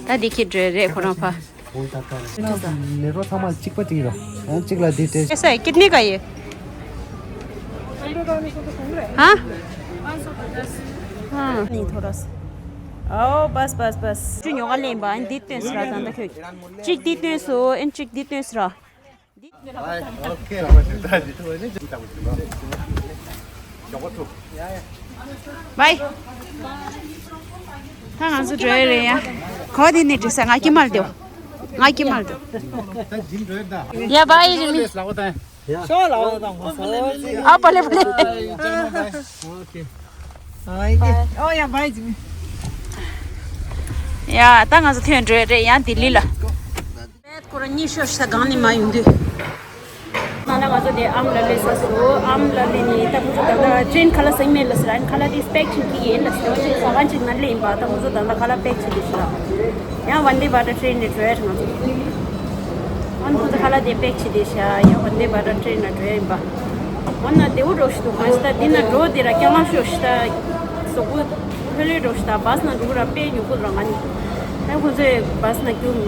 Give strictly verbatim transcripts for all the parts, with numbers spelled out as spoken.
ད་འདི་ཁྱེར་འགྲོ་རེད་ཁོ་རང་ཕ། ནེ་རོ་ཚང་མ་གཅིག་པ་གཅིག་རེད། ཡང་གཅིག་ལ་འདི་སྤྲད། ऐसा है, कितने का ये? हाँ? हाँ। नहीं, थोड़ा सा। ओ, बस, बस, बस। ཅུ་ཉོ་ག་ལེན་པ། ཨན་འདི་སྟོན་སྲ་ད་འདི་ཁྱོད། གཅིག་འདི་སྟོན་སོ། ཨན་གཅིག་འདི་སྟོན་སྲ། ཨོ་ཁེ། བའི། ད་ང་ཚོ་འགྲོ་ཡི་རེད་ཡ། གོ་དེ་ནས་འགྲིག་ས། ང་ཀྱི་མལ་དེའོ། ང་ཀྱི་མལ་དེའོ། ཡ་བའི་རི་མི། ཨ་པ་ལེ་པ་ལེ། ཨོ་ཡ་བའི་རི་མི། ཡ་ད་ང་ཚོ་ཐོན་འགྲོ་ཡི་རེད་ཡ་ལྡི་ལི་ལ། ཁོ་རང་གཉིད་ཤོར་ཤག་སྒང་ནས་མར་ཡོང་དུས། ནང་ལ་ང་ཚོ་དེ་ཨམ་ལ་སླེབས་ས་སོ། ཨམ་ལ་སླེབས་ནས་ད་ཁོ་ཚོ་ད་ལྟ་ཀྲེན་ཁ་ལག་ཟིན་མེད་ལ་ཟེར། ཨན་ཁ་ལག་དེ་པེག་བྱེད་ཀྱི་ཡིན་ལ་ཟེར། ཨོ་ཅེ་ཟ་ཁང་ཅིག་ནང་སླེབས་ཡིན་པ། ད་ཁོ་ཚོ་ད་ལྟ་ཁ་ལག་པེག་བྱེད་དེ་ཤག། ཡང་ཝན་དེ་བྷ་རཏ་ཊེན་ནས་འགྲོ་ཡ་རེད་ང་ཚོ། ཨན་ཁོ་ཚོ་ཁ་ལག་དེ་པེག་བྱེད་དེ་ཤག། ཡང་ཝན་དེ་བྷ་རཏ་ཊེན་ནང་འགྲོ་ཡ་ཡིན་པ། འོ་ན་དེ་འུ་འགྲོ་ཞིག་འདུག་གང་ཞིག་ད་འདི་ན་འགྲོ་དེ་ར་རྐྱང་ལང་ཤོག་ཤིག་ད་གཟུགས་པོ། ལྷོད་ལྷོད་འགྲོ་ཤག་ད་བྷ་སི་ནང་འགྲོ་ར་དཔེ་ཉོ་དགོས་ར་ང་ནི། ཨ་ཁོ་ཚོས་བྷ་སི་ནང་སྐྱོད།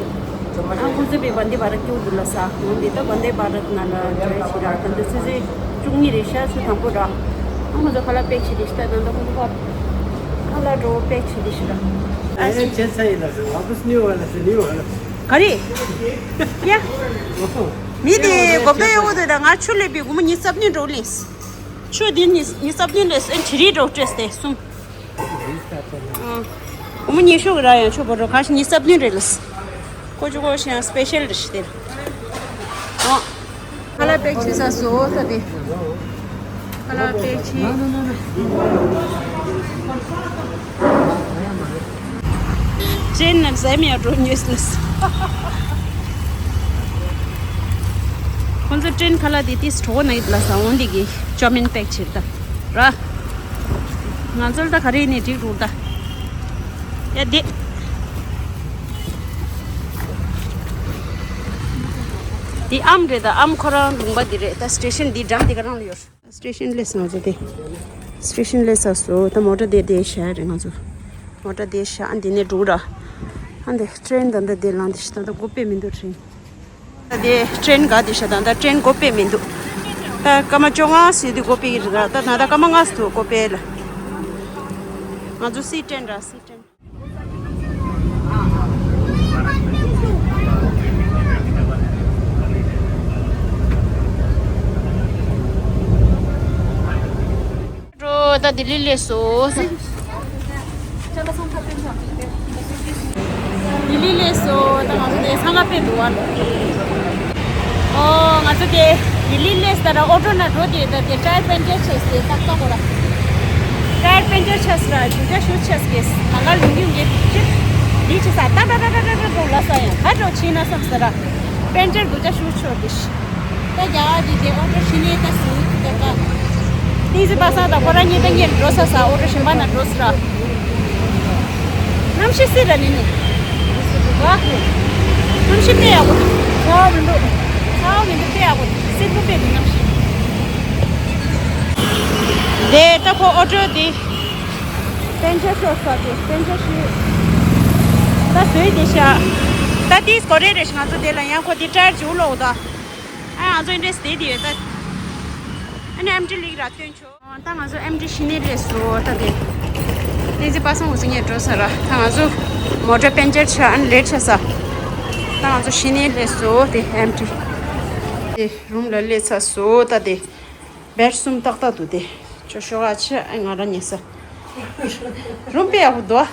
ཨ་ཁོ་ཚོས་པའི་ཝན་དེ་བྷ་རཏ་སྐྱོད་འདུག་ལ་ས། འོ་འདི་ད་ཝན་དེ་བྷ་རཏ་ནང་ལ་འགྲོ་ཡ་ཆེ་ར། ད་འདི་ཆུ་ཚོད་བཅུ་གཉིས་རེད་ཤག། ཆུ་དང་པོ་ར། ཨ་ཁོ་ཚོ་ཁ་ལག་པེག་བྱེད་དེ་ཤག་ད་ད་ད་ཁོ་ཚོ་ཁ་ལག་འགྲོ་པེག་བྱེད་དེ་ཤག་ར། ཨ་ཨེ་ཆེ་ཚ་ཡིན་ལ་ཟེར། ཝ་པས་ནིའུ་ཝ་ལ་ཟེར། ནིའུ་ཝ་ལ་ཟེར། ག་རེ། ཡ། མི་དེ་གོ་པའི་འོག་ཏུ་ད་ང་ཆུ་ལས་པའི་སྒོར་མོ་ཉི་ཤུ་རྩ་བདུན་འགྲོ་ལེན། ཆུ་དེ་ཉི་ཉི་ཤུ་རྩ་བདུན་ལས་ཨེ་བྱི་རི་འགྲོ་སྤྲད་དེ་གསུམ། ཨ། སྒོར་མོ་ཉི་ཤུ་གི་ར་ཡང་ཆུ་བོ་འགྲོ་ག་ཤི་ཉི་ཤུ་རྩ་བདུན་རེད་ལ། ཀོ་ཅུ་ཀོ་ཤི་ཡང་སི་པེ་ཤལ་རེད་ཤི་དེ། ཨོ། ཁ་ལག་པེག་བྱེད་ས་སོ་ས་དེ། ཁ་ལག་པེག་བྱེད། ཅན་ནམ་ཟས་མེད་འགྲོ་ཉོས་ལས། ཁོང་ཚོ་ཀྲེན་ཁ་ལག་དེ་ཏིས་གྲོགས་ན་ཡིད་ལ་ས་འོང་དེ་གི་ཅོ་མིན་པེག་བྱེད་ད་ར། ང་ཚོར་ད་ག་རེ་ནས་འགྲིག་རུག་ད། ཡ་དེ། དེ་ཨམ་རེད་ད། ཨམ་ཁོ་རང་ལུང་པ་དེ་རེད་ད། སི་ཊེ་ཤན་དེ་འགྲམ་དེ་ག་རང་ལ་ཡོད། སི་ཊེ་ཤན་སླེབས་སོང་ང་ཚོ་དེ། སི་ཊེ་ཤན་སླེབས་ས་སོ། ད་མོ་ཊ་དེ་དེ་བཞག་རེད་ང་ཚོ། མོ་ཊ་དེ་བཞག་ཨ་འདི་ནས་འགྲོ་ར། ཨ་འདི་ཀྲེན་ད་ད་དེ་ལངས་དེ་ཤི་ད་ད་སྒོ་ཕྱེ་མི་འདུག་ཀྲེན། ད་དེ་ཀྲེན་ག་དེ་ཤ་ད་ད་ཀྲེན་སྒོ་ཕྱེ་མི་འདུག་ད་སྐར་མ་བཅོ་ལྔ་ཟེར་དུས་སྒོ་ཕྱེ་གི་རེད་ད། ད་ད་ད་སྐར་མ་ལྔ་ཟེར་དུས་སྒོ་ཕྱེ་ལ། ང་ཚོ་སི་ཀྲེན་ར་སི་ཀྲེན། འགྲོ་ད་ལྡི་ལི་སླེབས་སོང་། ལྡི་ལི་སླེབས་སོང་། ད་ང་ཚོ་དེ་འཚང་ཁ་དཔེ་འདུག་ཨ། ཨོ་ང་ཚོ་དེ་ལྡི་ལི་སླེབས་ད་ར་ཨོ་ཊོ་ནང་འགྲོ་དེ་ད་དེ་ཊ་ཡར་པན་ཅར་བྱས་ཏེ་ཏག་ཏག་གོ་ར། ཊ་ཡར་པན་ཅར་ཆགས་སི་ར་རྒྱུ་ཆ་ཞུ་ཆགས་ཀྱི་ནང་ལ་ལུང་རྒྱུ་འགེབ་ཅིག་འདི་ཅི་ས་ཏག་ཏག་ཏག་ཏག་ཏག་འགྲོ་ལ་ས་ཡང་ཧ་འགྲོ་ཕྱིན་ན་བསམ་ས་ར་པན་ཅར་རྒྱུ་ཆ་ཞུ་ཆོག་དེ་ཤི། ད་རྒྱ་གར་འདི་དེ་ཨོ་ཊོ་ཕྱི་ནས་ད་སུ་དེ་ཀ་ཏིང་སི་པ་སངས་དང་ཁོ་རང་གཉིས་ད་གཉིས་འགྲོ་ས་ས་ཨོ་ཊོ་གཞན་པ་ན་འགྲོ་ས་ར། གནམ་གཤིས་བསིལ་ར་ནི་ནི། གནམ་གཤིས་དཔེ་ཡག་པོ་འདུག་ཚ་བ་མི་འདུག་ཚ་བ་མི་འདུག་དཔེ་ཡག་པོ་འདུག་བསིལ་པོ་དཔེ་འདུག་གནམ་གཤིས། དེ་ད་ཁོ་ཨོ་ཊོ་དེ་པན་ཅར་ཤོར་ས་དེ་པན་ཅར་ཤོར། ད་བཟོས་དེ་ཤ། ད་དེ་སྐོར་རེ་རེ་ཞིག་ང་ཚོ་དེ་ལ་ཡང་ཁོ་དེ་ཊ་ཡར་བྱུག་ལོག་ད། ཨ་ང་ཚོ་ཨེ་འདྲས་བསྡད་དེ་ཡོད་ད། ཨ་ནི་ཨེམ་ཊི་ལིག་ར་སྟོན་ཆོག་ད་ང་ཚོ་ཨེམ་ཊི་ཕྱི་ནས་སླེབས་སོང་ད་དེ། ཏིང་སི་པ་སངས་འུ་ཚོ་ངས་འགྲོ་ས་ར། ད་ང་ཚོ་མོ་ཊ་པན་ཅར་ཆགས་ཨ་ནི་ལེ་ཊི་ཆགས་ས། ད་ང་ཚོ་ཕྱི་ནས་སླེབས་སོང་དེ་ཨེམ་ཊི། དེ་རུམ་ལ་སླེབས་ཚར་སོང་ད་དེ། བེཌ་གསུམ་ཏག་ཏག་འདུག་དེ། ཅོ་ཤོག་ཨ་ཆེ་ཨ་ང་རང་ཉལ་ས། རུམ་དཔེ་ཡག་པོ་འདུག་ཨ།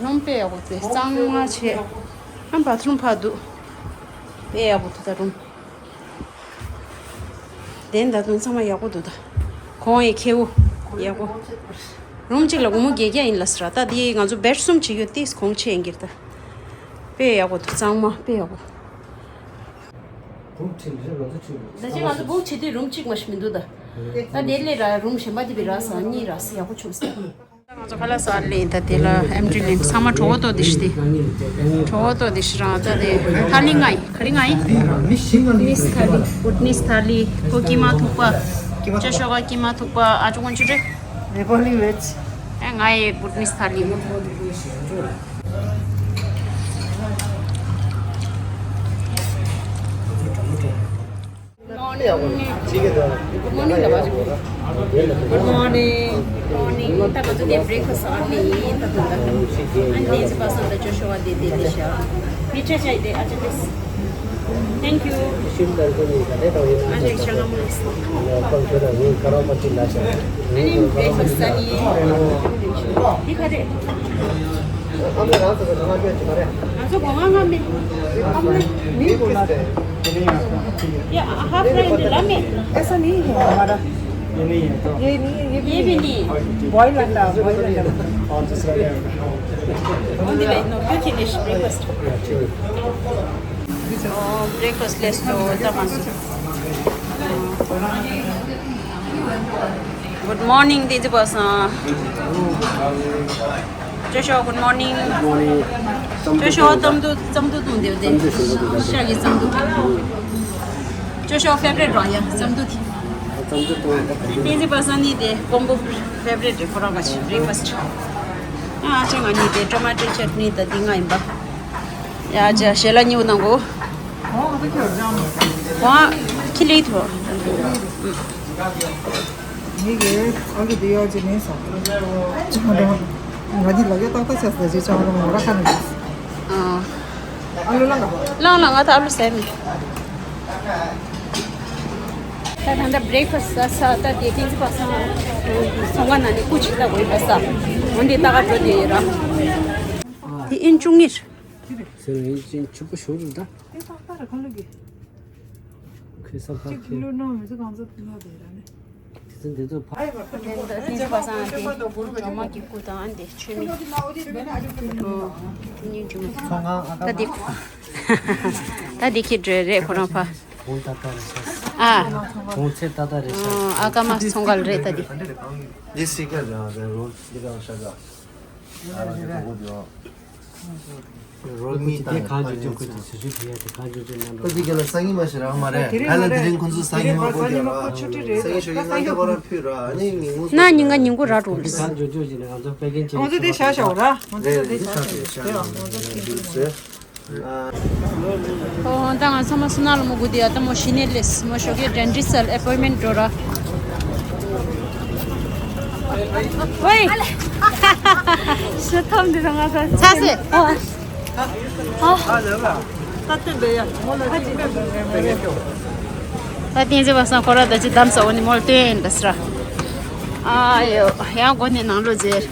རུམ་དཔེ་ཡག་པོ་དེ་གཙང་མ་ཆེ། ཨ་བ་ཐི་རུམ་ཕར་འདུག་དཔེ་ཡག་པོ་འདུག་ད་རུམ། དེ་ད་དུང་ཚང་མ་ཡག་པོ་འདུག་ད། གོང་ཡི་ཁེའུ། ཡག་པོ། རུམ་གཅིག་ལ་སྒོར་མོ་བརྒྱད་བརྒྱ་ཡིན་ལ་ཟེར་ར་ད་དེ་ང་ཚོ་བེཌ་གསུམ་བྱེད་ཡོད་དེ་གོང་ཆེ་ཡིན་གྱི་རེད་ད། དཔེ་ཡག་པོ་འདུག་གཙང་མ་དཔེ་ཡག་པོ། ད་ཅི་ང་ཚོ་བུག་བྱེད་དུས་རུམ་གཅིག་མ་ཞིག་མི་འདུག་ད། ད་དེ་ལས་ར་རུམ་གཞན་པ་དེ་བི་ར་ས་གཉིས་ར་ས་ཡག་པོ་བྱུང་སོང་། ང་ཚོ་ཁ་ལག་ཟ་ལེ་ད་དེ་ལ་ཨེམ་ཊི་ལེན་ཚང་མ་གྲོ་བོ་ཏོ་དེ་ཤི་དེ། གྲོ་བོ་ཏོ་དེ་ཤི་རང་ད་དེ་ཐ་ལི་ང་ཡི་ག་རི་ང་ཡི། བུ་ཊི་ནིས་ཐ་ལི། བུ་ཊི་ནིས་ཐ་ལི། ཁོ་ཀི་མ་ཐུག་པ། ཅོ་ཤོག་ག་ཀི་མ་ཐུག་པ་ཨ་ཅོ་ཀོན་ཅུ་རེ། ནེ་པ་ལི་བེཇ། ཨེ་ང་ཡི་བུ་ཊི་ནིས་ཐ་ལི། Good morning, Lava. Good morning. Morning. ད་ང་ཚོ་དེ་breakfast ཨ་ནི་ད་ད་ད། ཨ་ནི་དེ་ཚོ་པ་སང་ད་ཅོ་ཤོ་བ་དེ་དེ་དེ་ཤ། མི་ཆ་ཆ་ཡི་དེ་ཨ་ཅོ་དེ། Thank you. ཨ་ཅོ་ཤ་ང་མོ་ལེ་སི། ཨ་ནི་breakfast ཨ་ནི། དེ་ག་རེ། ང་ཚོ་གོ་ང་ང་མི། ཨ་མ་མི་གོ་ལ། Yeah, half fry in the lamb. ऐसा नहीं है हमारा। ये नहीं है, ये तो ये नहीं है, ये भी ये भी नहीं। नहीं। Boil अंडा, boil अंडा। और दूसरा क्या है? Only like, no, you finish breakfast. Oh, breakfast less to the master. Good morning, Didi Basan. ཅོ་ཤོ། Good morning. Morning. ཅོ་ཤོ་ཙམ་དུ་ཙམ་དུ་དུང་དེ་དེ། ཤ་གི་ཙམ་དུ། ཅོ་ཤོ་favorite ར་ཡ་ཙམ་དུ་དེ། ཙམ་དུ་དུང་དེ། ཏིན་ཙི་པ་སང་ནི་དེ་ཀོང་པོ་favorite རེད་ཁོ་རང་ག་ཤི་breakfast། ཨ་ཅེ་ང་ནི་དེ་tomato chutney ད་དེ་ང་ཡིན་པ། ཡ་ཅེ་ཞེ་ལ་ཉིའུ་ནང་གོ། ཁོ་ཁི་ལི་ཐོ། ངེད་ཀྱི་ཨ་ལུ་དེ་ཡོད་ཅེ་ནས་སོང་། ང་འདི་ལ་གེ་ཏག་ཏག་བྱས་ཟེར་ཅེ་ཅང་རུང་ང་ར་ཁ་ནས། ཨ་ལུ་ལ་ང་། ལ་ང་ད་ཨ་ལུ་ཟེར་མི། ད་ད་ལྟ་breakfast ཟ་ས་ད་དེ་ཏིན་ཙི་པ་སང་ཚོང་ཁང་ནང་ནས་ཀུ་ཅི་ལ་གོ་ཡི་ད་ས། འོན་ཏེ་ད་ག་འགྲོ་དེ་ཡོད་ར། དེ་ཨིན་བཅུ་གཉིས། ཟེར་ཡིན་ཅིང་ཕྱུག་པོ་ཞོར་དུ་ད། དེ་ཏག་ཏག་རེད་ཁ་ལུ་གི། ཁོས་ས་ཕར་གཅིག་ཁྱེར། ལོ་ནང་མི་ཚོ་གང་ཚོད་ཕུལ་ལ་དེ་ར་ནི། དེ་ཚོ་འདི་ཚོ་ཕ། དེ་ཚོ་ཕ་སང་དེ་ཇོ་མ་གི་སྐུ་དང་ཨ་འདི་ཆོས་མི། ཨོ། དེ་གཉིས་ཇོ་མ། ཚོང་ཁང་ཨ་ད་དེ། ད་དེ་ཁྱེད་འགྲོ་རེད་ཁོ་རང་ཕ། གོང་ད་ད་རེད་ཤག་ཨ། གོང་ཚད་ད་ད་རེད་ཤག་ཨ་ཀ་མ་ཚོང་ག་ལ་རེད་ད་དེ། འདི་སི་ཀར་རེད་ཨ། ད་རོ་འདི་ག་ཤ་ག་ཨ་ར་འདི་གོ་གོ་འདི་ཨ། རོལ་མི་དེ་གང་བྱུང་བྱུང་ཁོ་ཚོས་ཞུ་ཞུ་བྱེད་ཡ་དེ་གང་བྱུང་བྱུང་གནང་ཁོ་ཚོས་རྒན་ལ་སང་ཉིན་མ་ཞིག་རག་མ་རེད། ད་ལ་དེ་རིང་ཁོ་ཚོས་སང་ཉིན་མ་ཁོ་ཚོས་རག་སང་ཉིན་ཞོགས་ཀས་ང་ཚོ་ཁོ་རང་ཕུད་ར་ཨ་ནི་ཉིན་གུང་སང་ཉིན་ན་ཉིན་ག་ཉིན་གུང་རག་འགྲོ་གི་རེད། གང་བྱུང་བྱུང་ཞིག་ནས་ང་ཚོ་དཔེ་རྒན་ཆེ་ཁོ་ཚོ་དེ་བྱ་ཞོག་ར་ཁོ་ཚོ་དེ་བྱ་ཞོག་ར་ཁོ་ཚོ་དེ་བྱ་ཞོག་ར། ཨོ་ད་ང་ཚང་མ་སུ་ན་ལ་མོ་གུ་དེ་ཡ་ད་མོ་ཤི་ནེ་ལེས་མོ་ཞོགས་ཀས་dentist appointment འགྲོ་ར། ཝེ། ཤི་ཐམ་དེ་ང་ཚ་ཚ་སེ། ཨ། ད་བསྟན་པས་ཡ། ད་བསྟན་པས་ཡ། ད་བསྟན་འཛིན་པ་སང་ཁོ་ར་ད་ཅི་གདམ་ས་འོ་ནི་མོལ་བསྟན་ཡིན་ད་སྲ། ཨ་ཡོ། ཡང་སྒོ་ནས་ནང་ལོ་ཟེར།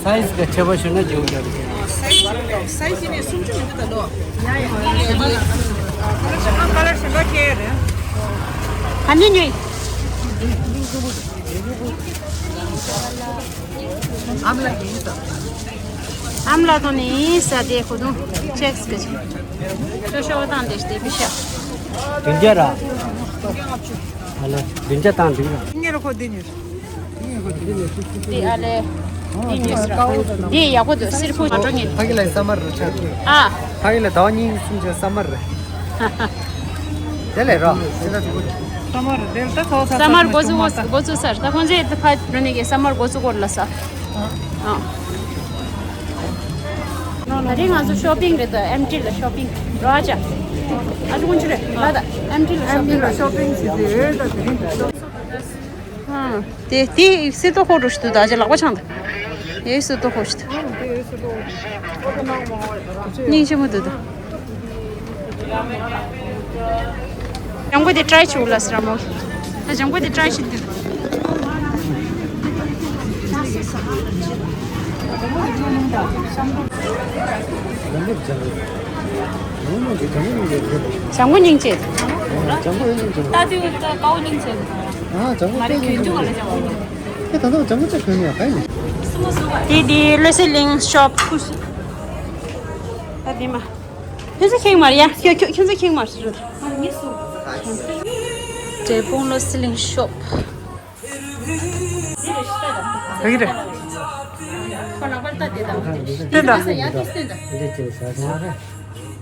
སའི་ཛི་ག་ཁྱད་པར་ཤོར་ན་རྒྱུག་རྒྱག་རེད། སའི་ཛི་ནས་སུམ་ཅུ་མི་འདུག་ད་ལོ། ཡ་ཡ། ཁ་ལར་གཞན་པ་ཁྱེར་རེད། ཨ་ནི་ཉོས། ཨམ་ལ་ཡིན་ད། ཨམ་ལ་དོ་ནི་ས་དེ་ཁོ་དུང་ཅེག་སི་གི་ཅོ་ཤོ་བ་དང་དེ་སྟེ་པི་ཤ། བདུན་བརྒྱ་ར། ཨ་ལ་བདུན་བརྒྱ་དང་འདི་ར། ཉེ་ར་ཁོ་དེ་ཉེ། དེ་ཨ་ལེ། དེ་ཉོས་སི་ར། དེ་ཡག་པོ་འདུག་སིར་ཕུ་ང་འགྲོ་ཉེ། ཕ་གི་ལ་ས་མར་རུ་ཆགས། ཨ། ཕ་གི་ལ་ཟླ་བ་གཉིས་གསུམ་ཆགས་ས་མར་རེད། དེ་ལས་རོ། ས་མར་དེ་ལ་ད་ཚོ་ས་ས་མར་འགོ་ཚུགས་འགོ་ཚུགས་ཚར་ད་ཁོང་ཚོས་ད་ཕ་འགྲོ་ནས་གི་ས་མར་འགོ་ཚུགས་སྐོར་ལ་ས། ཨ། ད་རེས་ང་ཚོ་ཤོ་པིང་རེད་ད་ཨེམ་ཊི་ལ་ཤོ་པིང་རོ་ཨ་ཅག་ཨ་ཅག་ཀུན་ཆུ་རེད་ད་ད་ཨེམ་ཊི་ལ་ཤོ་པིང་རེད། ཤོ་པིང་ཞིག་རེད་ད་དེ་རིང་། ཨ། དེ་དེ་སི་ཏོ་ཧོ་རུ་ཞིག་ཏུ་ད་ཅི་ལག་པ་འཆང་ད། དེ་སི་ཏོ་ཧོ་ཞིག་ཏུ། སྙིང་རྗེ་མོ་འདུག་ད། ལྗང་གུ་དེ་ཀྲའི་བྱེད་ལ་སི་ར་མོ། ད་ལྗང་གུ་དེ་ཀྲའི་བྱེད་དུ། ལྗང་གུ་སྙིང་རྗེ། ལྗང་གུ་སྙིང་རྗེ། ད་དེ་ཀའོ་སྙིང་རྗེ། ཨ་ལྗང་གུ་ང་རེ་གྱོན་རྒྱུ་ག་ལ་ལྗང་གུ། ཨེ་ད་དུང་ལྗང་གུ་ཅིག་གོན་ཡ་ག་ཡིན། དེ་དེ་བློ་གསལ་གླིང་ཤོབ། ད་དེ་མ། ཁྱོད་ཚོ་ཁེངས་མ་རེད་ཡ། ཁྱོད་ཁྱོད་ཁྱོད་ཚོ་ཁེངས་མ་རེད། འབྲས་སྤུངས་བློ་གསལ་གླིང་ཤོབ། ཕ་གི་རེད། ཁོ་ལག་པར་ལྟ་དེ་དང་། བསྟན་དང་། ཡ་དེ་བསྟན་དང་།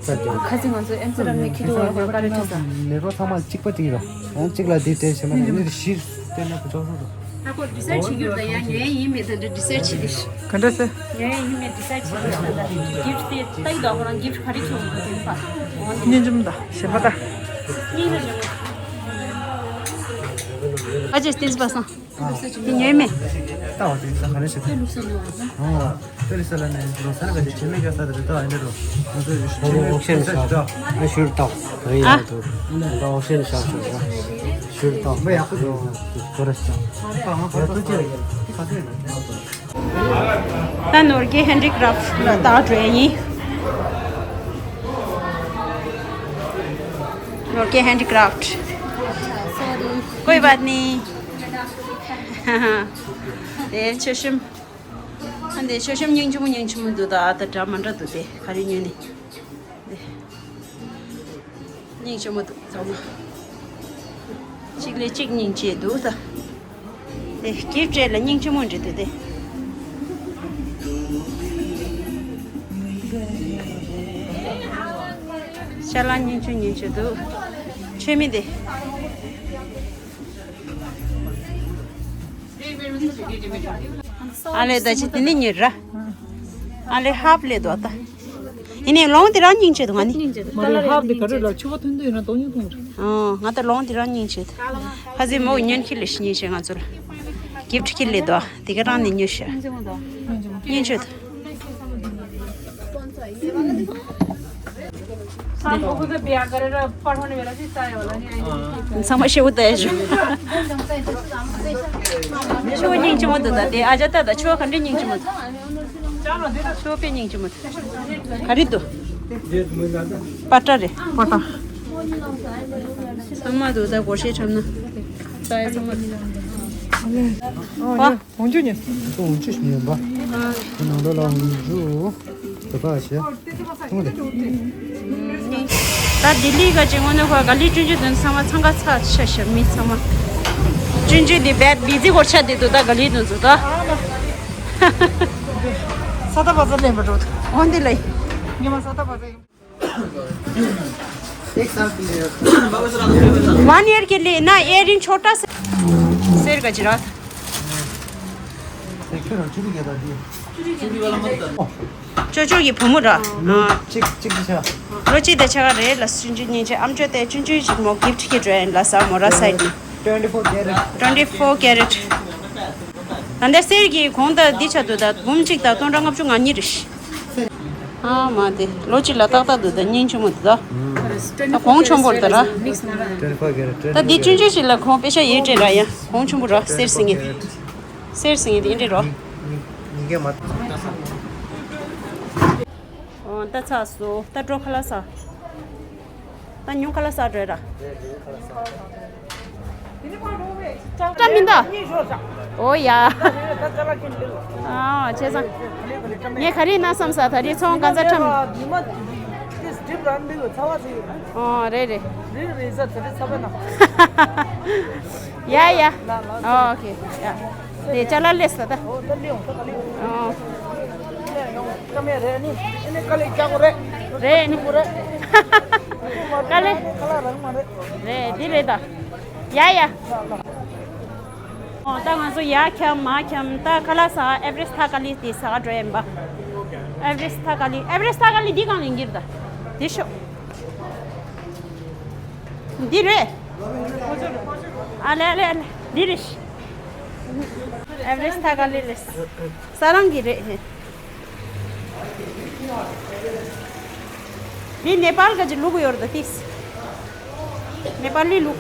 ཁ་སང་ང་ཚོ་ཨེམ་སི་རམ་ནས་ཁྱི་དུ་བ་ཧོ་ཀ་རེ་ཁྲིད་ས། མེ་རོ་ཚང་མ་གཅིག་པ་དེ་ར། ཡང་གཅིག་ལ་དེ་སྤྲད་བྱས་མ་རེད་ནི་བཞི་སྤྲད་ན་ཁོ་ཅོག་སོང་དང་། ད་ཁོ་ཌི་སའེཌ་བྱེད་རྒྱུ་རེད། ད་ཡང་ངའི་ཡིན་མིན་དེ་འདྲ་ཌི་སའེཌ་བྱེད་དེ། ག་འདྲ་ཟེར། ངའི་ཡིན་མིན་ཌི་སའེཌ་བྱེད་རྒྱུ་རེད། ད་གིཕ་ཊི་དེ་ལྟ་ཡི་དོ། ཁོ་རང་གིཕ་ཊི་ག་རེ་ཁྱོང་དགོས་དེ་ཕ། འོ་འདི་སྙིང་རྗེ་མོ་ད་གཞན་པ་ད། སྙིང་རྗེ་མོ། ཨ་ཅེ་སྟེ་པ་སང་། དེ་ཉོས་མེད། ལྟ་བ་དེ་ད་ག་རེ་བྱེད་ཐུབ། ཨོ། དེ་ལ་ས་ལ་ནས་ལོ་སར་ག་ཅི་ཆེ་མེད་ཀྱང་ས་དེ་ད་ཨེ་འདྲ་རོ། ང་ཚོ་ཨོ་ཤེན་ཤ་ཨ་ཤུར་ཏོག་ག་ཡིན་ཨ་ཡ་དུ་ད་ཨོ་ཤེན་ཤ་ཤུར་ཤུར་ཏོག་མེ་ཡག་པོ་འདུག་གོ་ར་ཤ་ཡག་པོ་ཅི་རེད། ད་ནོར་གྱི་ཧེན་ཌི་ཀ་རབ་ལ་ད་འགྲོ་ཡ་ཡིན། ནོར་གྱི་ཧེན་ཌི་ཀ་རབ། कोई बात नहीं། དེ་ཆོས་གཤམ། ཨ་འདི་ཆོས་གཤམ་སྙིང་རྗེ་མོ་སྙིང་རྗེ་མོ་འདུག་ད་ཨ་ད་འདྲ་མ་འདྲ་འདུག་དེ་ག་རེ་ཉོས་ནི། དེ་སྙིང་རྗེ་མོ་འདུག་ཚང་མ། གཅིག་ལས་གཅིག་སྙིང་རྗེ་འདུག་ད། དེ་གིཕ་ཊི་སྤྲད་ལ་སྙིང་རྗེ་མོ་འདྲ་འདུག་དེ། ཤ་ལ་སྙིང་རྗེ་སྙིང་རྗེ་འདུག་མཆོད་མེ་དེ། ཨ་ལེ་ད་ཅི་དེ་ནི་ཉེར་ར། ཨ་ལེ་ཧབ་ལེ་དོ་ད། ཡིན་ནའི་ལོང་དེ་རང་སྙིང་རྗེ་འདུག་ང་ནི། མ་རེད་ཧབ་དེ་ག་རེ་ལ་ཕྱུ་པ་ཐུང་ཐུང་ཡོད་ན་དོ་སྙིང་ཐུང་རེད། ཨོ་ང་ད་ལོང་དེ་རང་སྙིང་རྗེ་འདུག་ཁ་ཟས་མོ་ཉན་ཁི་ལེ་ཤི་སྙིང་རྗེ་ང་ཚོ་ལ། གིཕ་ཊི་ཁི་ལེ་དོ་དེ་ག་རང་ནི་ཉོ་ཤ། སྙིང་རྗེ་འདུག་ཚང་མ་ཤེའུ་ལྟ་ཡ་ཞུ། ཆུ་བོ་སྙིང་རྗེ་མོ་འདུག་ད་དེ་ཨ་ཅག་ལྟ་ད་ཆུ་བོ་ག་འདྲ་སྙིང་རྗེ་མོ་འདུག་ཆུ་བོ་དཔེ་སྙིང་རྗེ་མོ་འདུག་ག་རེ་འདུག་པ་ཏྲ་རེད། པ་ཏྲ། ཚང་མ་འདུག་ད་སྒོར་གཞས་འཁྲབ་ན། ལྟ་ཡ་ཚང་མ། ཨོ། འོང་ཆུ་ཉོས། འོང་ཆུ་ཉོས་པ། ནང་ལོ་ལ་འོང་ཆུ། དེ་པ་ཤེ། ཐུང་རེད། ད་ལྡི་ལི་ག་ཅིག་ངོ་ནས་ཁོ་ག་ལི་ཅུན་ཅུ་དོན་ཚང་མ་འཚང་ཁ་ཚ་ཤ་ཤ་མི་ཚང་མ། ཅུན་ཅུ་འདི་བེད་བི་ཛི་གོར་ཆ་དེ་འདུག་ད་ག་ལི་དོན་ཚུགས་ད། ས་ད་བ་ཛ་ལེན་པ་འགྲོ། འོན་ཏེ་ལེ། ཉི་མ་ས་ད་བ་ཛ་ཡིན། एक साल के लिए। वन ईयर के लिए ना, ईयरिंग छोटा से। शेर गजरात। एक फिर चुरी के दादी। ཅོ་ཅོ་གི་བུ་མོ་ར། ལོ་གཅིག་གཅིག་གི་ཆ། ལོ་གཅིག་དང་ཕྱེད་ཀ་རེད་ལ། ཆུང་ཆུང་གཉིས་ཆ་ཨམ་ཅོག་དེ་ཆུང་ཆུང་ཞིག་མོ་གིཕ་ཊི་གི་འགྲོ་ཡིན་ལ་ས་མོ་ར་སའིད་ནི། twenty four carat. Twenty four carat། ད་ལྟ་གསེར་གྱི་གོང་ད་འདི་ཆ་དུ་ད་འབུམ་གཅིག་དང་སྟོང་ཕྲག་ལྔ་བཅུ་ང་གཉིས་རེད། ཨ་མ་དེ་ལོ་གཅིག་ལ་ཏག་ཏག་འདུག་ད་སྙིང་ཆུང་མོ་འདུག་ད། ད་གོང་ཆུང་པོ་རེད་ད་ར། twenty four carat. ད་འདི་ཆུང་ཆུང་ཞིག་ལ་གོང་པེ་ཤ་ཡོད་དྲན་ར་ཡ། གོང་ཆུང་པོ་ར་གསེར་སྲིན་གྱི། གསེར་སྲིན་གྱི་དེ་འདྲ་རོ། ཉིས་ཀའི་མ། ཨོ་ད་ཚགས་སོ། ད་འགྲོ་ཁ་ལག་ཟ། ད་ཉུང་ཁ་ལག་ཟ་འགྲོ་ར། ཀྲ་མིན་ད། ཨོ་ཡ། ཨ་བྱས་ཙང་། ངས་ག་རེ་ན་བསམ་ས་ད་རེས་ཚོང་ག་ཚ་ཁྲམ། ཨོ་རེད་རེད། ཡ་ཡ། ཨོ་ཨོ་ཁེ་ཡ། དེ་ཅ་ལག་ལས་ས་ད། ཨོ། རེད་ནི། དཀའ་ལས། རེད་འདི་རེད་ད། ཡ་ཡ། ཨོ་ད་ང་ཚོ་ཡར་འཁྱམ་མར་འཁྱམ་ད་ཁ་ལག་ཟ་ཨེ་ཝ་རེ་སི་ཐ་ཀ་ལི་དེ་ཟ་ག་འགྲོ་ཡིན་པ། ཨེ་ཝ་རེ་སི་ཐ་ཀ་ལི་ཨེ་ཝ་རེ་སི་ཐ་ཀ་ལི་འདི་གང་ལ་ཡིན་གྱི་རེད་ད། འདི་ཤོག་འདི་རེད། ཨ་ལེ་ཨ་ལེ་ཨ་ལེ་འདི་རེད། ཨེ་ཝ་རེ་སི་ཐ་ཀ་ལི་རེད། ས་རང་གི་རེད། འདི་ནེ་པཱལ་ག་ཅི་ལུག་ཡོད་རེད་ད་ཏིས། ནེ་པཱལ་ལི་ལུག་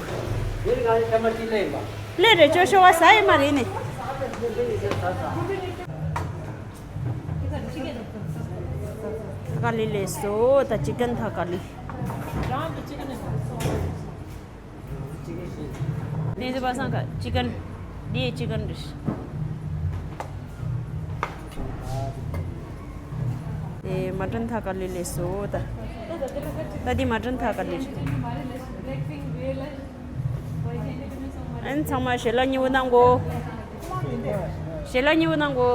ལེ་རེད་ཅོ་ཤོ་བ་ས་ཡི་མ་རེད་ནི། ཐ་ཀ་ལི་ལས་སོ་ད་ཅི་ཀན་ཐ་ཀ་ལི། ནེ་ཟི་པ་སང་ཀ་ཅི་ཀན། འདི་ཅི་ཀན་རེད། དེ་མ་ཏན་ཐ་ཀ་ལི་ལས་སོ་ད། ད་འདི་མ་ཏན་ཐ་ཀ་ལི་རེད། ཨན་ཚང་མ་ཞལ་ལག་མཉེས་པོ་གནང་གོ། ཞལ་ལག་མཉེས་པོ་གནང་གོ།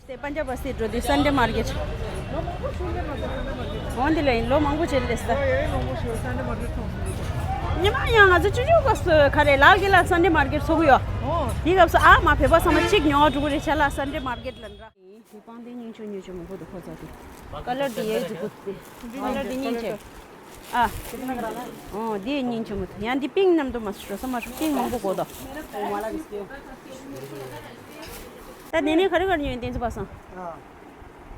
དེ་པན་ཇབ་བ་སི་འགྲོ་དུས་སན་ཌེ་མར་ཀེཊ། འོན་ཏེ་ལ་ཡིན་ལོ་མང་པོ་བྱས་ཏེ་ས། ཉི་མ་ཡང་ང་ཚོ་ཆུང་ཆུང་སྐབས་སུ་ག་རེ་ལག་གི་ལ་སན་ཌེ་མར་ཀེཊ་ཚོགས་ཀྱི་ཡོད། ཨོ། དེའི་སྐབས་སུ་ཨ་མ་བོད་པ་ཚང་མ་གཅིག་ཉོ་བ་འགྲོ་གི་རེད་བྱས་ལ་སན་ཌེ་མར་ཀེཊ་ལ་འདྲ། དེ་སྤང་ཐང་སྙིང་ཆུང་ཉོས་ཆུང་མང་པོ་འདུག་ཁོ་ཚོ་དེ། ཀ་ལར་དེ་ཡས་འདུག་གོ་དེ། ཀ་ལར་དེ་སྙིང་རྗེ། ཨ། ཨོ་དེ་སྙིང་ཆུང་མོ་འདུག་ཡང་འདི་པིང་ཀི་མཉམ་དུ་མ་ཞོ་ས་མ་ཞོ་པིང་ཀི་མང་པོ་གོ་དོ། ད་དེ་ནས་ག་རེ་ག་རེ་ཉོས་བསྟན་འཛིན་པ་སང་། ཨ།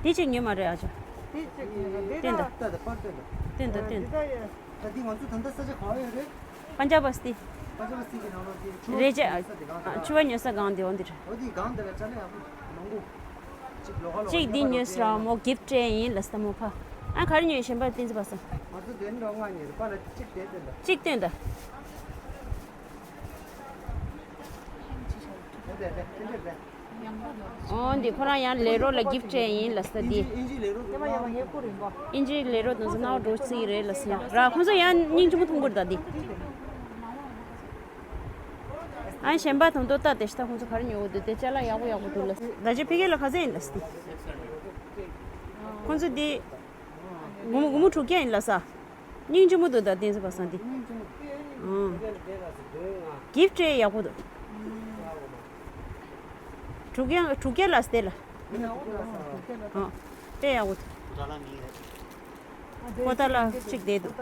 དེ་གཅིག་ཉོས་མ་རེད་ཨ་ཅོ། དེ་གཅིག་ཉོས་རེད། དེ་བསྟན་ད། ད་ད་པར་བསྟན་ད། བསྟན་ད་བསྟན་ད། ད་འདི་ང་ཚོ་ད་ལྟ་ས་ཆ་ག་པར་ཡོད་རེད། པན་ཇབ་བ་སྟི། པན་ཇབ་བ་སྟི་གི་ནང་ལོགས་དེ་ཕྱུ་པ་རེད་ཅེ། ཉོས་ས་དེ་གང་ད། ཕྱུ་པ་ཉོས་ས་གང་དེ་འོ་འདི་རེད། འོ་དེ་གང་དེ་ལ་ཅ་ལག་ཡག་པོ་མང་པོ། གཅིག་ལོ་ཁ་ལོ་གཅིག་འདི་ཉོས་ས་ར་མོ་གིཕ་ཊི་སྤྲད་ཡིན་ལ་སྟ་མོ་ཁ། ཨ་ག་རེ་ཉོས་གཞན་པ་བསྟན་འཛིན་པ་སང་། ང་ཚོ་དེ་འདྲ་ལྔ་ཉོས་རེད་པ་ལ་གཅིག་དེ་བསྟན་ད། གཅིག་བསྟན་ད། དེ་དེ་དེ་དེ་འདྲ་རེད། ཨོ་འདི་ཁོ་རང་ཡང་ལས་རོགས་ལ་གིཕ་ཊི་སྤྲད་ཡིན་ལ་ས་འདི། ཨིན་ཇི་ལས་རོགས་དེ་མ་ཡང་ཡེ་ཁོ་རིང་པ། ཨིན་ཇི་ལས་རོགས་དེ་ཚོ་ནའོ་འགྲོ་རྩིས་རེད་ལ་ས་ར་ཁོ་ཚོ་ཡང་སྙིང་རྗེ་མོ་མཐོང་གི་རེད་ད་འདི། ཨ་གཞན་པ་དང་དོ་ལྟ་དེ་ཤ་ཁོ་ཚོ་ག་རེ་ཉོ་གི་འདུག་དེ་ཅ་ལག་ཡག་པོ་ཡག་པོ་འདུག་ལ། ད་ཅི་ཕི་གེ་ལ་ག་ཚད་ཡིན་ལ་ས་འདི། ཁོ་ཚོ་འདི། སྒོར་མོ་སྒོར་མོ་དྲུག་བརྒྱ་ཡིན་ལ་ས། སྙིང་རྗེ་མོ་འདུག་ད་བསྟན་འཛིན་པ་སང་འདི། ཨང་། གིཕ་ཊི་སྤྲད་ཡག་པོ་འདུག་དྲུག་བརྒྱ་དྲུག་བརྒྱ་ལ་སྟེར་ལ། ཨང་། དཔེ་ཡག་པོ་འདུག་ཀོ་ཏ་ལ་གཅིག་བསྡད་འདུག་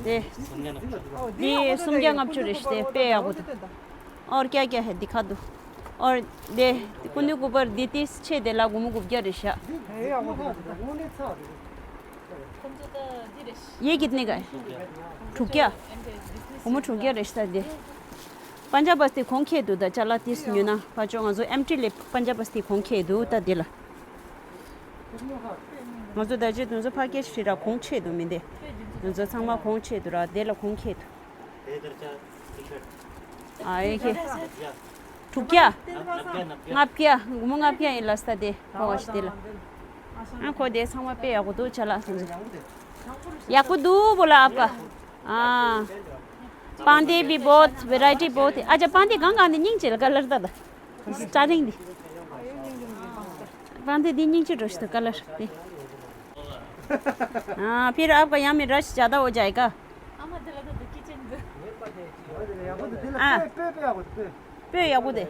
དེ། འདི་སུམ་བརྒྱ་ལྔ་བཅུ་རེད་ཤག་དེ་དཔེ་ཡག་པོ་འདུག་ཨོར་ཀྱ་ཀྱ་ཧེ་འདི་ཁ་འདུག་ཨོར་དེ་ཀུ་ནུ་ཀུ་པར་འདི་ཏིས་ཆེ་དེ་ལ་སྒོར་མོ་དགུ་བརྒྱ་རེད་ཤག ये कितने का है? དྲུག་བརྒྱ། སྒོར་མོ་དྲུག་བརྒྱ་རེད་ཤག་དེ། པན་ཇབ་བ་སྟི་གོང་ཁེ་འདུག་ད་ཅ་ལག་ཏིས་ཉོས་ན་ཕ་ཅོ་ང་ཚོ་ཨེམ་ཊི་ལས་པན་ཇབ་བ་སྟི་གོང་ཁེ་འདུག་ད་དེ་ལ། ང་ཚོ་ད་ཅི་དུང་ཚོ་ཕ་ཀེ་ཇི་ཧྲི་ར་གོང་ཆེ་འདུག་མི་འདི། དུང་ཚོ་ཚང་མ་གོང་ཆེ་འདུག་ར་དེ་ལ་གོང་ཁེ་འདུག་ཨ་ཡེ་ཁེ། དྲུག་བརྒྱ། ལྔ་བརྒྱ། སྒོར་མོ་ལྔ་བརྒྱ་ཡིན་ལ་ས་དེ་ཁོ་བ་ཞིག་དེ་ལ། ཨ་ཁོ་དེ་ཚང་མ་དཔེ་ཡག་པོ་འདུག་ཅ་ལག་ཚང་མ། ཡག་པོ་འདུག་བོ་ལ་ཨ་ཕ། ཨ། པང་དེ་བི་བོད་ཝེ་རའི་ཊི་བོད་ཨ་ཅག་པང་དེ་གང་གང་དེ་སྙིང་རྗེ་ལ་ཀ་ལར་ད་ད། སི་ཊར་ཊིང་དེ། པང་དེ་དེ་སྙིང་རྗེ་འགྲོ་ཞིག་ད་ཀ་ལར་དེ། ཨ་ཕིར་ཨབ་ཀ་ཡང་མི་ར་ཞིག་ཇ་ད་འོ་ཇ་ཡི་ཀ་ཨ། སྤོས་ཡག་པོ་དེ།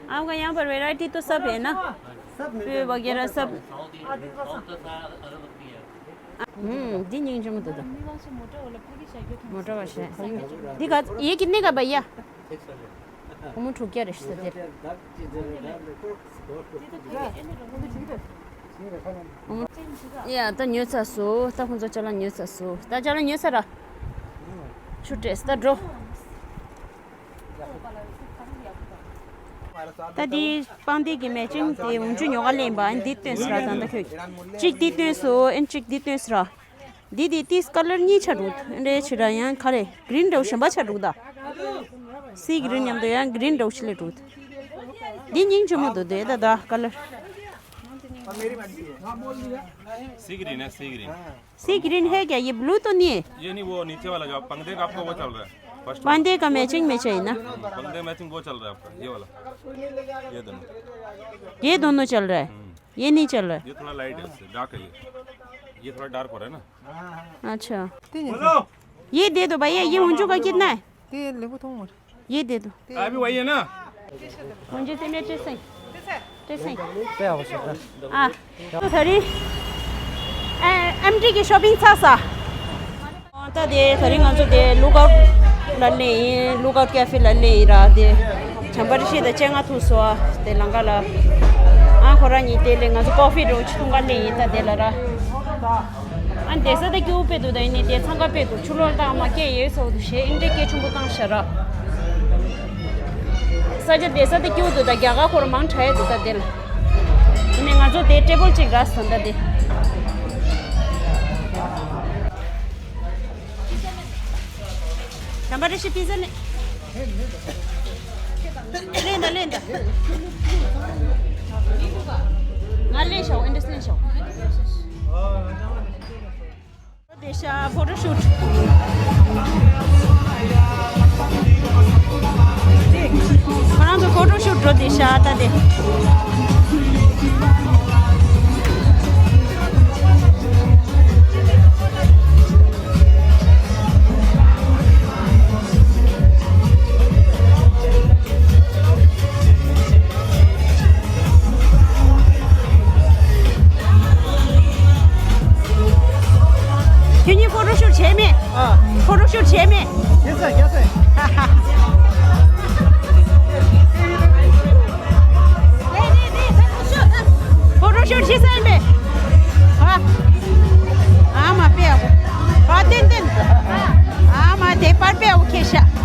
ཨ་ག་ཡང་པར་ཝེ་རའི་ཊི་ཏོ་སབ་ཡིན་ན། སྤོས་བ་གེ་ར་སབ། ཨུམ། འདི་སྙིང་རྗེ་མོ་འདུག་ད། མོ་ཊ་བ་ཤ། འདི་ག་ཡེ་ཀི་ནི་ག་བ་ཡ། སྒོར་མོ་དྲུག་བརྒྱ་རེད་ཤག་དེ། ཡ་ད་ཉོས་ཚར་སོང་། ད་ཁོང་ཚོ་ཅ་ལག་ཉོས་ཚར་སོང་། ད་ཅ་ལག་ཉོས་ཚར་ར། ཆུ་སྤྲད་ད་འགྲོ། ད་འདི་པང་གདན་གྱི་མེ་ཅིང་དེ་འོན་ཆུ་ཉོ་ག་ལེན་པ་འདི་སྟོན་སི་ར་ད་ད་ཁྱོད། གཅིག་འདི་སྟོན་སོང་ཨན་གཅིག་འདི་སྟོན་སི་ར། འདི་དེ་ཏིས་ཀ་ལར་གཉིས་ཆ་འདུག་འདྲེ་ཆི་ར་ཡང་ག་རེ་གི་རིན་འདྲ་བོ་གཞན་པ་ཆ་འདུག་ད། སི་གི་རིན་མཉམ་དུ་ཡང་གི་རིན་འདྲ་བོ་ཆི་ལེ་འདུག་འདི་སྙིང་རྗེ་མོ་འདུག་དེ་ད་ད་ཀ་ལར། सी ग्रीन है, सी ग्रीन। सी ग्रीन है क्या? ये ब्लू तो नहीं है? ये नहीं, वो नीचे वाला जो आप पंगदे का आपको वो चल रहा है। फर्स्ट पंगदे का मैचिंग में चाहिए ना? पंगदे मैचिंग वो चल रहा है आपका, ये वाला। ये दोनों। ये दोनों चल रहा है। हम्म। ये नहीं चल रहा है। ये थोड़ा लाइट है, इससे डार्क है ये। ये थोड़ा डार्क हो रहा है ना। अच्छा। ये दे दो भैया, ये हुंजू का कितना है? ये दे दो। अभी वही है ना? हुंजू तेने ड्रेसिंग। ड्रेसिंग। आ। तो थरी। ए, एमटी की शॉपिंग था सा। ད་དེ་དེ་རིང་ང་ཚོ་དེ་ལུག་ཨའུ་ཊི་ལ་སླེབས་ཡིན། ལུག་ཨའུ་ཊི་ཀེ་ཧྥེ་ལ་སླེབས་ཡིན་ར། དེ་བྱམས་པ་རི་ཤི་དང་སྤྱན་སྔ་ཐུག་སོང་། དེ་ལམ་ཁ་ལ་ཨ་ཁོ་རང་གཉིས་དེ་ལས་ང་ཚོ་ཀོ་ཧྥི་འདྲ་བོ་ཅིག་འཐུང་ག་སླེབས་ཡིན། ད་དེ་ལ་ར་ཨ་བསྡད་ས་ད་སྐྱིད་པོ་དཔེ་འདུག་ད་ཡིན་ནའི་དེ་འཚང་ཁ་དཔེ་འདུག་ཆུ་ལོག་ད་མ་སྐད་ཡོད་ཚ་བོ་འདུག་ཞེས་ཨིན་འདྲའི་སྐད་ཆུང་པོ་བཏང་ཤག་ར། ས་ཆ་བསྡད་ས་ད་སྐྱིད་པོ་འདུག་ད་རྒྱ་གར་ཁོ་རང་མང་དྲགས་ཡོད་འདུག་ད་དེ་ལ། ཡིན་ནའི་ང་ཚོ་དེ་ཊེ་བལ་གཅིག་རག་སོང་ད་དེ། བྱམས་པ་རི་ཤི་པི་ཛ་ལེན། ལེན་ད་ལེན་ད། ང་ལེན་ཤོག་ཨིན་ཌི་སི་ལེན་ཤོག་དེ་ཤ་ཕོ་ཊོ་ཤུ་ཊི། ཁོ་རང་ཚོ་ཕོ་ཊོ་ཤུ་ཊི་འགྲོ་དེ་ཤ་ད་དེ། ཤུ་བྱས་མེད། རྒྱལ་སྲས། རྒྱལ་སྲས། ཕོ་ཊོ་ཤུ་ཊི་བྱེད་ས་ཡིན་པས། ཨ་མ་དཔེ་ཡག་པོ། ཨ་ཏན་ཏན། ཨ་མ་དེ་པར་དཔེ་ཡག་པོ་ཁྱེར་ཤག